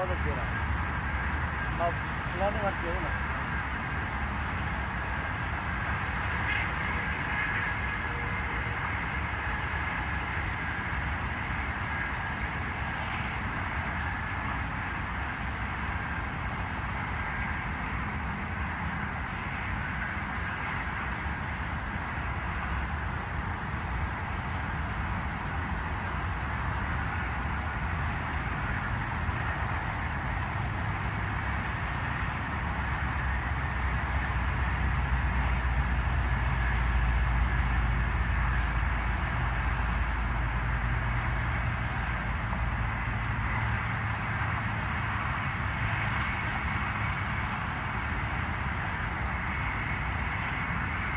လီၤတကဲးလီၤ, လီၤန့ၢ်ဝဲတကဲးလီၤ.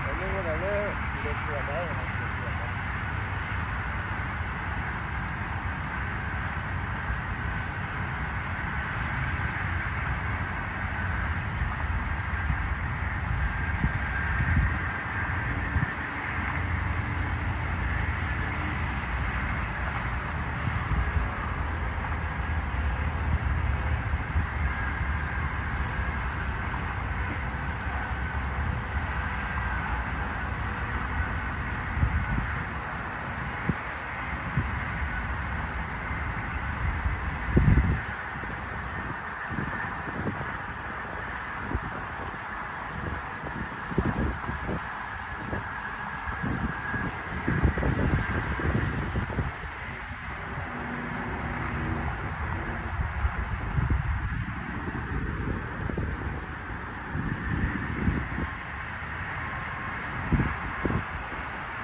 အမ့ၢ်ဝဲဒၣ်လၢ လဲၤထူၣ်အတၢ်ဝဲဒၣ် လဲၤထူၣ်အတၢ် ဆိတယံာ်ဘၣ်ဒ်နီၤ တယံာ်ဘ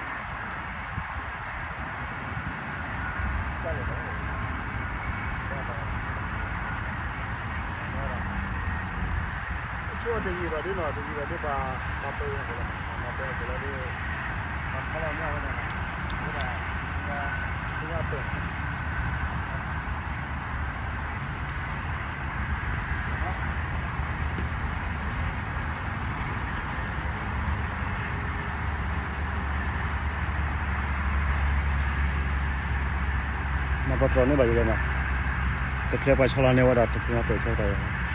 ၣ်ဒ်ပှၤ ပှၤပၢအီၤလီၤ ပှၤပၢအီၤလီၤဒ် ပှၤခီလီၤမၢ်ဝဲန့ၣ်လီၤ ဝဲဒၣ် ပှၤပၢ မၤပှၤတြီၤန့ၢ်ဘၣ်ယဲလဲၣ်နီၤ, တချုးပှၤဆီလီၤန့ၢ်ဝဲဒၣ် ပသ့ၣ်ညါပၢၢ်ဆၢတၢ်ဝဲ